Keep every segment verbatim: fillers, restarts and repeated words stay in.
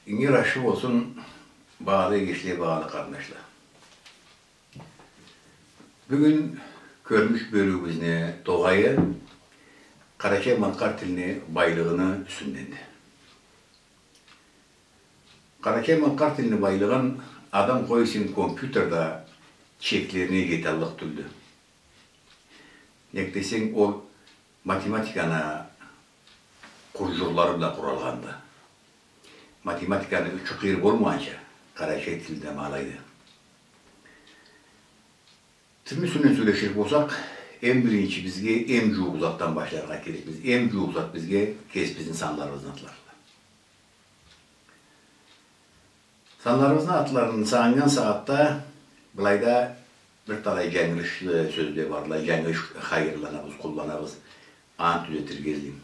Ингир ашхы болсун, багъалы эгечле, багъалы къарындашла. Бюгюн кёрмюш бёлюгюбюзню тогъайы къарачай-малкъар тилни байлыгъыны юсюнденди. Къарачай-малкъар тилни байлыгъын адам къой сен, компьютер да чеклерине джеталлыкъ тюлдю. Нек десенг, ол математиканы къурджурлары бла къуралгъанды. Математиканы учу-къыйыры болмагъанча, къарачай тил да ма алайды. Тилни юсюнден сёлешир болсакъ, эм биринчи бизге эм джууукъ затдан башларгъа керекбиз. Эм джууукъ зат бизге кесибизни санларыбызны атларыды. Санларыбызны атларын сагъыннган сагъатда былайда бир талай джангылыш, э, сёзле бардыла, джангылыш хайырланабыз, къулланабыз. Аны тюзетирге излейме.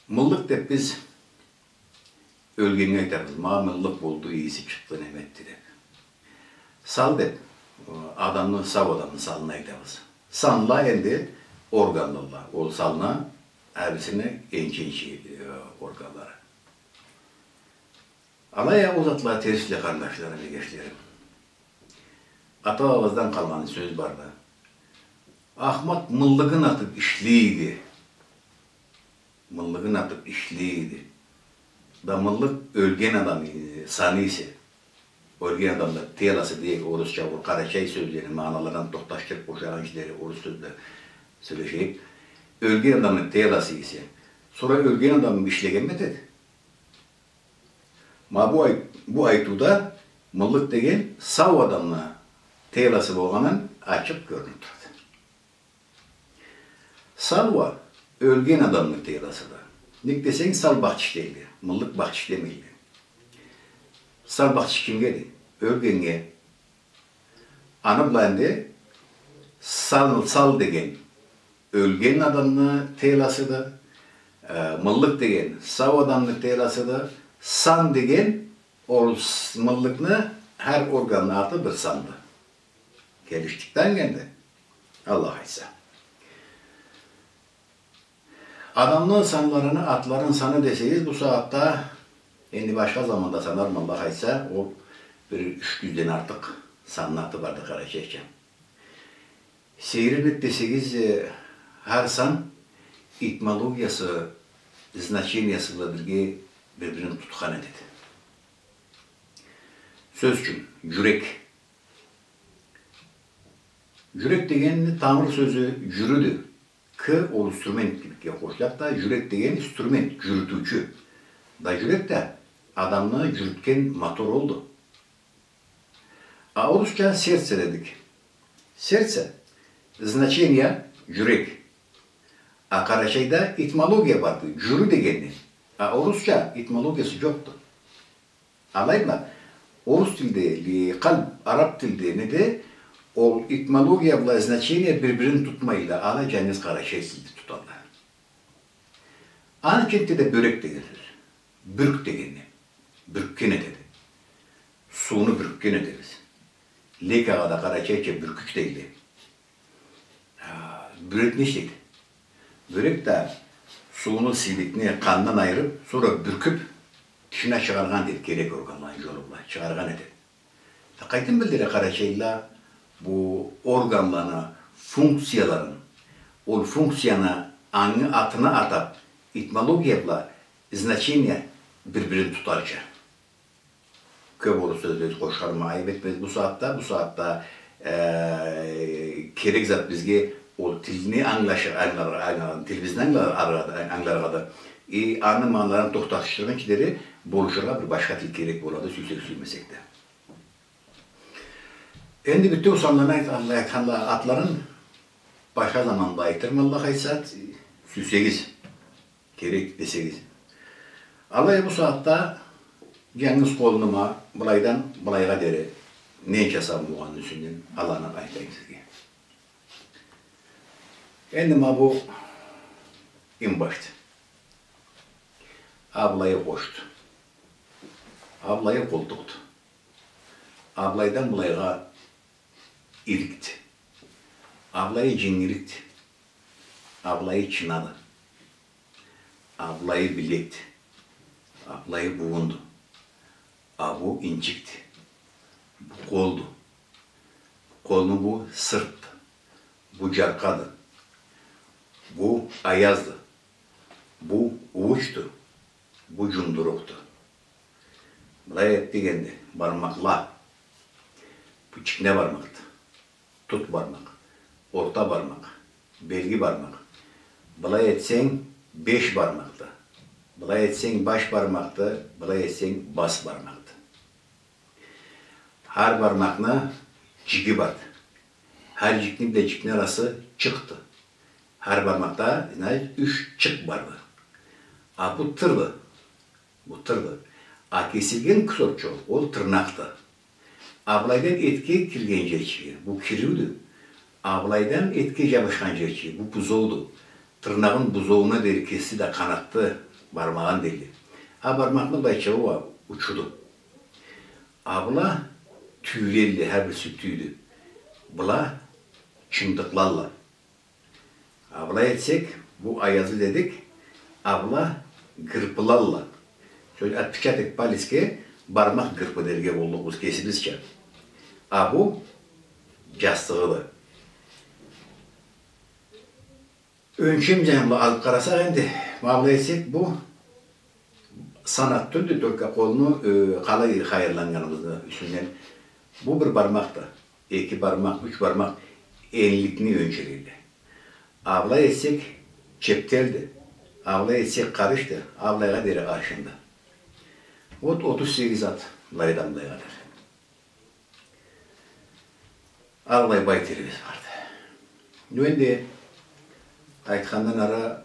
Мыллыкъ деб биз ёлгеннге айтабыз, ма мыллыкъ болду, ийиси чыкъды, неме этди деб. Сал деб, э, адамны, сау адамны салына айтабыз. Санла энди органлала, ол салына, хар бирисини энчи-энчи, э, органлары. Алай а ол затла терсле, къарындашларым, эгечлерим. Ата-бабабыздан къалгъан сёз барды. Ахмакъ мыллыгъын атыб ишлейди. Мыллыгъын атыб ишлейди. Да мыллыкъ ёлген адамны саны эсе. Ёлген адамны теласы дейик, орусча, ол къарачай сёзлени магъаналардан тохташдырыб бошагъан ишлери, орус сёзле сёлешейик. Ёлген адамны теласы эсе. Сора ёлген адам ишлегенми этеди? Ма бу ай-, бу айтыуда мыллыкъ деген сау адамны теласы болгъаны ачыкъ кёрюнюб турады. Сал уа ёлген адамны теласыды. Нек десенг, сал бахчыш дейле, мыллыкъ бахчыш демейле. Сал бахчыш кимгеди? Ёлгеннге. Аны бла энди сал, сал деген ёлген адамны теласыды, э, мыллыкъ деген сау адамны теласыды, сан деген ол с-, мыллыкъны хар органны аты бир санды. Келишдик да энди, Аллах айтса. Адамны санларыны, атларын сана десегиз, бу сагъатда, энди башха заманда санарма, Аллах айтса, ол бир юч джюзден артыкъ санны аты барды къарачайча. Сейири нек десегиз, э, хар сан этимологиясы, значениясы бла бирге бир-бирин тутхан этеди. Сёз ючюн, джюрек. Джюрек дегенни тамыр сёзю джюрюдю. К ол инструмент кибикге къошулады да, джюрек деген инструмент, джюрютюучю. Да джюрек да адамны джюрютген мотор олду. А орусча сердце дедик. Сердце, значение, джюрек. А къарачайда этимология барды, джюрю дегенни. А орусча этимологиясы джокъду. Алай бла, орус тилде, ли, къалб, араб тилде, неде, ол этимология бла значение бир-бирин тутмайла, ала джангыз къарачай тилде туталла. Аны кентде да бёрек деген сёз. Бюрк дегенни. Бюркген этеди. Сууну бюркген этебиз. Лейкагъа да къарачайча бюркюч дейле. А, бёрек не ишлейди? Бёрек да сууну, сийдикни къандан айырыб, сора бюркюб, тышына чыгъаргъан этеди, керек органланы джолу бла чыгъаргъан этеди. Да къайдан билдиле къарачайла бу органланы функцияларын, ол функцияны аны атына атаб, этимология бла значение бир-бирин тутарча. Кёб орус сёзле къошарма айыб этмез бу сагъатда. Бу сагъатда, э, керек зат бизге ол тилни ангылашы-, ангыларгъа, ангыларгъа, тилибизни ангылар-, ангыларгъады. И аны магъаналарын тохташдыргъынчы дери болушургъа бир башха тил керек болады, сюйсек, сюймесек да. Энди бютеу санланы айт-, айтханла, атларын башха заманда айтырма, Аллах айтса, сюйсегиз. Керек десегиз. Алай бу сагъатда джангыз къолума былайдан былайгъа дери ненча сан болгъанны юсюнден аланы айтайым сизге. Энди ма бу имбашды. А былайы къошду. А былайы къолтукъду. А былайдан былайгъа иликди. Аблайы джингирикди. Аблайы чынады. Аблайы билекди. Аблайы бууунду. Абу инчикди. Бу къолду. Къолну бу сыртды. Бу джаркъады. Бу аязды. Бу уучду. Бу джумдурукъду. Былай этдик энди, бармакъла. Бу чикне бармакъды. Тут бармакъ. Орта бармакъ. Белги бармакъ. Былай этсенг, беш бармакъды. Былай этсенг, баш бармакъды. Былай этсенг, бас бармакъды. Хар бармакъны джиги барды. Хар джикни бла джикни арасы чыкъды. Хар бармакъда, значит, юч чыкъ барды. А бу тырды. Бу тырды. А кесилген кусочок, ол тырнакъды. А былайдан этге кирген джерчиги, бу кириудю. А былайдан этге джабышхан джерчиги, бу бузоуду. Тырнагъын бузоуна дери кеси да къанатды, бармагъын дейле. А бармакъны былайчыгъы уа учуду. А была тюйлелле, хар бириси тюйдю. Была чымдыкълалла. А былай этсек, бу аязы дедик, а была гырпылалла. Сёз, отпечаток палецге бармакъ гырпы дерге боллукъбуз кесибизча. А бу джастыгъыды. Ёнчем джаны бла алып къарасакъ энди, ма былай этсек, бу санат тюлдю, только къолну, э, къалай хайырланнганыбызны юсюнден. Бу бир бармакъды. Эки бармакъ, юч бармакъ энликни ёнчелейле. А былай этсек, чептелди. А былай этсек, къарышды. А былайгъа дери къаршынды. Вот отуз сегиз ат, былайдан былайгъа дери. Аллай бай тилибиз барды. Энди айтхандан ары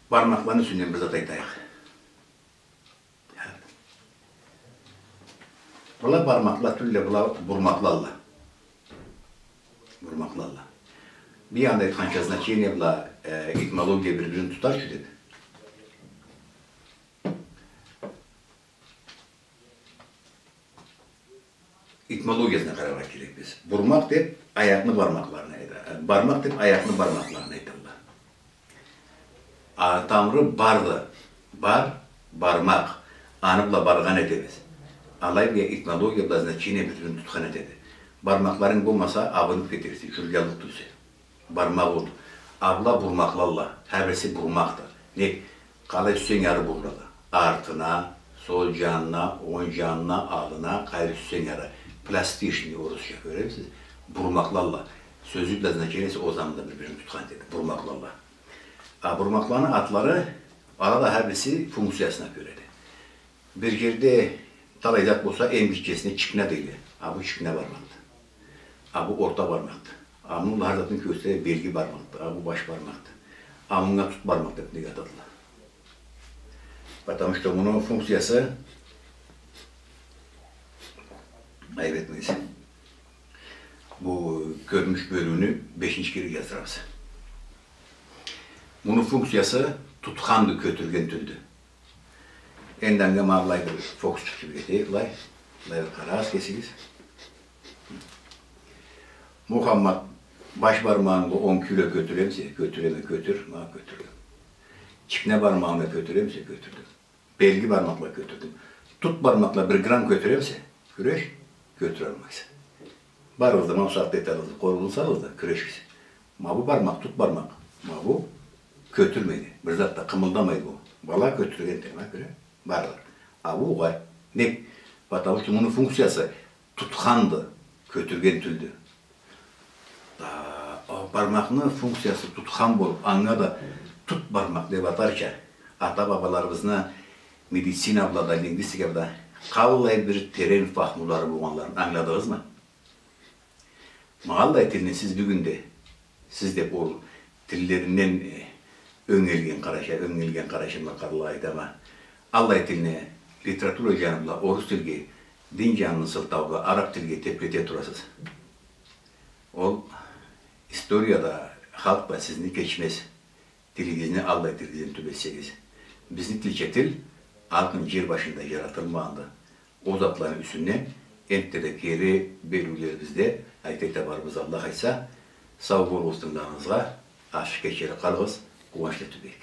бармакъланы юсюнден бир зат айтайыкъ. Была бармакъла тюлле, была бурмакълалла. Бурмакълалла. Бир анда айтханча, значение бла, э, этимология бир-бирин тутарча деб, этимологиясына къараргъа керекбиз. Бурмакъ деб аякъны бармакъларына айта-, э, бармакъ деб аякъны бармакъларына айталла. А тамыры барды. Бар, бармакъ. Аны бла баргъан этебиз. Алай бла этимология бла значение бир-бирин тутхан этеди. Бармакъларынг болмаса, абыныб кетерсе, джюрюллюк тюлсе. Бармакъ олду. А была бурмакълалла. Хар бириси бурмакъды. Нек, къалай сюйсенг ары бурулады. Артына, сол джанына, онг джанына, аллына, къайры сюйсенг ары. Пластичный, орусча, кёремисиз? Бурмакълалла. Сёзю бла значениеси ол заманда бир-бирин тутхан этеди. Бурмакълалла. А бурмакъланы атлары, ала да хар бириси функциясына кёреди. Бир джерде талай зат болса, эм гитчесине чикне дейле. А бу чикне бармакъды. А бу орта бармакъды. А муну хар затны кёргюзте белги бармакъды. А бу баш бармакъды. А мунга тут бармакъ деб неге атадыла? Потому что муну функциясы, айыб этмегиз, бу кёрюнюш бёлюуню бешинчи кере джаздырабыз. Муну функциясы тутханды, кётюрген тюлдю. Энди анга ма былай бир фокусчукъ кибик этейик, былай. Былай бир къарагъыз кесигиз. Мухаммат, баш бармагъынгы онг кило кётюремисе? Кётюреме, кётюр, ма кётюрдюм. Чикне бармагъынгы кётюремисе? Кётюрдюм. Белги бармакъла кётюрдюм. Тут бармакъла бир грамм кётюремисе? Кюреш, кётюралмайса. Барыгъыз да, ма бусагъатда этигиз, къолугъузну салыгъыз да, кюрешигиз. Ма бу бармакъ, тут бармакъ. Ма бу кётюрмейди. Бир зат да къымылдамайды бу. Была кётюрген этеди, ма кёре. Барыгъыз. А бу угъай. Нек? Потому что муну функциясы тутханды, кётюрген тюлдю. Да, ол бармакъны функциясы тутхан болуб, анга да тут бармакъ деб атарча, ата-бабаларыбызны медицина бла да, лингвистика бла да къаллай бир терен фахмулары болгъанларын ангыладыгъызмы? Ма аллай тилни сиз бюгюн да, сиз деб ол тиллеринден, э, ёнгелген къарачай, ёнгелген къарачайлылагъа айтама. Аллай тилни литература джаны бла орус тилге, дин джанын сылтау бла араб тилге теплете турасыз. Ол историяда халкъ бла сизни кечмез. Тилигизни аллай тилигизден тюбетсегиз. Бизни тилча тил алкъын джер башында джаратылмагъанды. Ол затланы юсюнден энтта да кери бериулерибизде айта-айта барырбыз, Аллах айтса. Сау болугъуз тынгылагъаныгъызгъа, ашхы кечели къалыгъыз, къууанчлы тюбек.